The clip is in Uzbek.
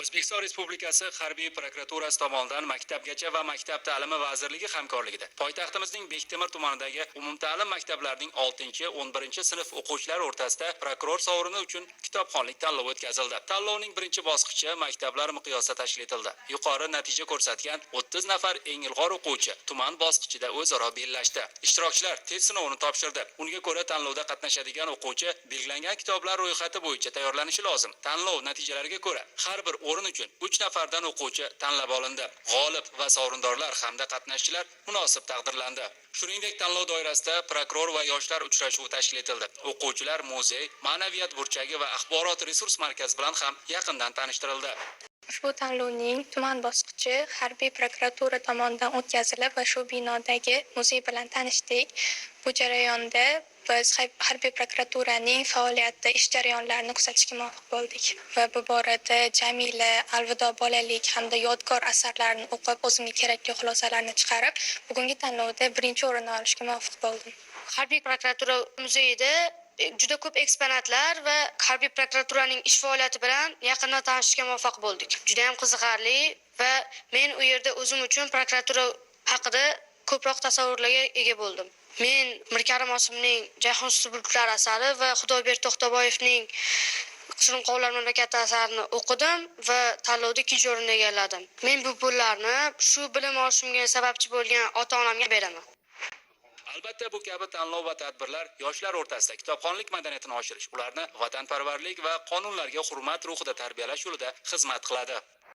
O'zbekiston Respublikasi Harbiy prokuraturasi tomonidan Maktabgacha va maktab ta'limi vazirligi hamkorligida poytaxtimizning Bektemir tumanidagi umumta'lim maktablarining 6-11-sinf o'quvchilari o'rtasida prokuror sovrini uchun kitobxonlik tanlovi o'tkazildi. Tanlovning birinchi bosqichi maktablar miqyosida tashkil etildi. Yuqori natija ko'rsatgan 30 nafar eng ilg'or o'quvchi tuman bosqichida o'zaro bellashdi. Ishtirokchilar test sinovini topshirdi. Unga ko'ra, tanlovda qatnashadigan o'quvchi belgilangan kitoblar ro'yxati bo'yicha tayyorlanishi lozim. Tanlov natijalariga ko'ra, har bir o'rin uchun 3 nafardan o'quvchi tanlab olindi. G'olib va sovrindorlar hamda qatnashchilar munosib taqdirlandi. Shuningdek, tanlov doirasida prokuror va yoshlar uchrashuvi tashkil etildi. O'quvchilar muzey, ma'naviyat burchagi va axborot resurs markazi bilan ham yaqindan tanishtirildi. Ushbu tanlovning tuman bosqichi harbiy prokuratura tomonidan o'tkazilib va shu binodagi muzey bilan tanishdik. Bu jarayonda biz harbiy prokuraturaning faoliyati, ish jarayonlarini kuzatishga muvaffaq bo'ldik va bu borada Jamila, Alvido bolalik hamda Yodgor asarlarini o'qib, o'zimga kerakli xulosalarni chiqarib, bugungi tanlovda birinchi o'rinni olishga muvaffaq bo'ldim. Harbiy prokuratura muzeyida juda ko'p eksponatlar va harbiy prokuraturaning ish faoliyati bilan yaqindan tanishishga muvaffaq bo'ldik. Juda ham qiziqarli va men u yerda o'zim uchun prokuratura haqida ko'proq tasavvurlarga ega bo'ldim. Men Mirkarim Osimning Jayhon suti bulutlari asari va Xudoyberdi To'xtaboyevning Shirinqovlar mamlakati asarini o'qidim va tanlovda ikkinchi o'rinni egalladim. Men bu pullarni shu bilim olishimga sababchi bo'lgan ota-onamga beraman. Albatta, bu kabi tanlov va tadbirlar yoshlar o'rtasida kitobxonlik madaniyatini oshirish, ularni vatanparvarlik va qonunlarga hurmat ruhida tarbiyalash yo'lida xizmat qiladi.